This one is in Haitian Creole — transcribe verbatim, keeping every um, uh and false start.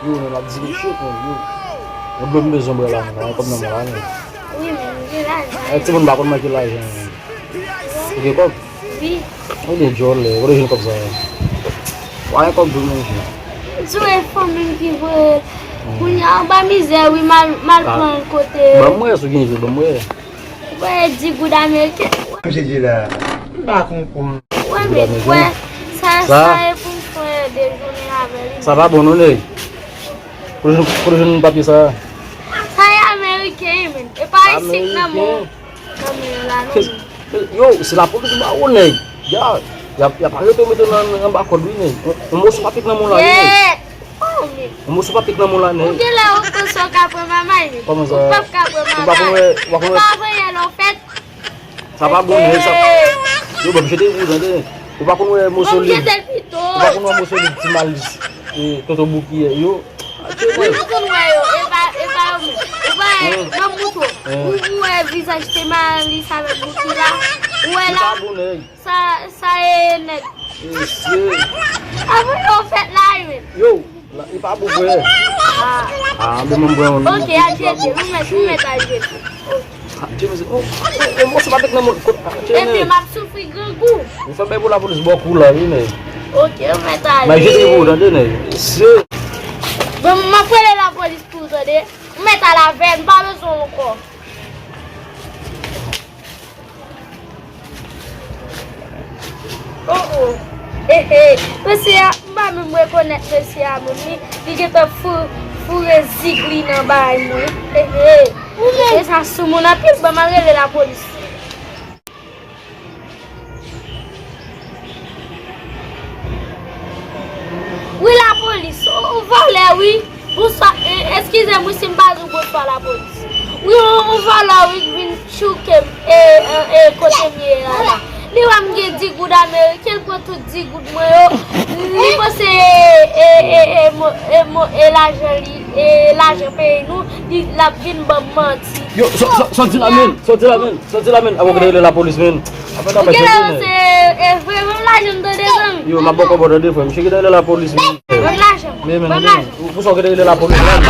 Yo, men m ap di mesye, men yo. Yon dlo m bezwen bwè la, men pa gen kòb nan men la, men. Wi, men m gen lajan. Ay, timoun pa konn manke lajan, men. Ou gen kòb? Wi. Ou gen djòlè, kote w jwenn kòb sa a? Pa gen kòb tou, men, mesye. M sou e fanmi m ki voye. Kounye a, anba mizè, wi, m al, m al pran l kote. Ban m wè, si w gen je, ban m wè. Wè, di goud ameriken. Misye di la, m pa konprann. Wè, men, wè, sa, sa e pou m fè de jounen avè li. Sa pa bon, non, nèg. Kote w jwenn, kote w jwenn papye sa a? Sa e ameriken, men. E pa isit nan men, nan men la, non. Yo, se lapolis ba ou, nèg. Ya, y ap, y ap arete w mete w nan, nan anba kòd, wi, nèg. Yon, yon moso papye k nan men w la, wi, nèg. Yon moso papye k nan men w la, nèg. Ou genlè ou panse w ka pran mamay, men. Kòman sa? Ou p ap ka pran mamay. Ou pa konn wè, ou pa konn wè. Ou pa voye lè w fèt. Sa pa bon, nèg, sa. Yo, ban m jete pou ou, tande. Ou pa konn wè moso liv. Ban m jete l pito. Ou pa konn wè moso liv Ti Malis, e, Toto Bouki, yo. Wi, m konn wè yo. E pa, e pa yo menm. Ou pa wè, ban m moutre w. Ou, ou wè vizaj Ti Malis avèk Bouki la. Ou wè la. Sa, sa e nèg. Mesye. Avan yo fèt la, wi, men. Yo, la, li pa bon, frè. Ah. Ah, men mwen pran yon. Ok, al jete. Ou mèt, ou mèt al jete. Ah, Dieu, mesye. Oh, oh, oh, oh, se pa tek nan moun. Kot, ah, Dieu, men. Epi m ap soufri grangou. Ou fè bay pou lapolis bò kou la, wi, men. Ok, ou mèt al. Mwen jete pou ou, tande, men. Mesye. Bon, m ap rele lapolis pou ou, tande. Ou mèt al avè l, m pa bezwen w ankò. Oh, oh. Ehe. Mesye a, m pa menm rekonèt mesye a menm, li, li gentan fou, foure zig li nan bagay mwen. Ehe. Mesye sa soumoun anpil, ban m al rele lapolis. Wi, lapolis, ou, ou vòlè, wi. Bonswa, e, eskize m, wi, si m pa di w bonswa, lapolis. Wi, yon, yon vòlè, wi, k vin chouke m, e, e, e, kote m ye a la. Li wè m gen di goud ameriken, l pran tout di goud mwen yo. Li panse, e, e, e, mo, e, mo, e, lajan li, e, lajan peyi nou, li, l ap vin ban m manti. Yo, sò, sò, sòti la, men, sòti la, men, sòti la, men. Avan w rele lapolis, men. Ou genlè se, e, vre, ban m lajan m, tande, zanmi. Yo, m ap ba w kòb, tande, frè. Misye gentan rele lapolis, men. Ban m lajan. Men, men, ban m lajan. Pou sa w gentan rele lapolis, men.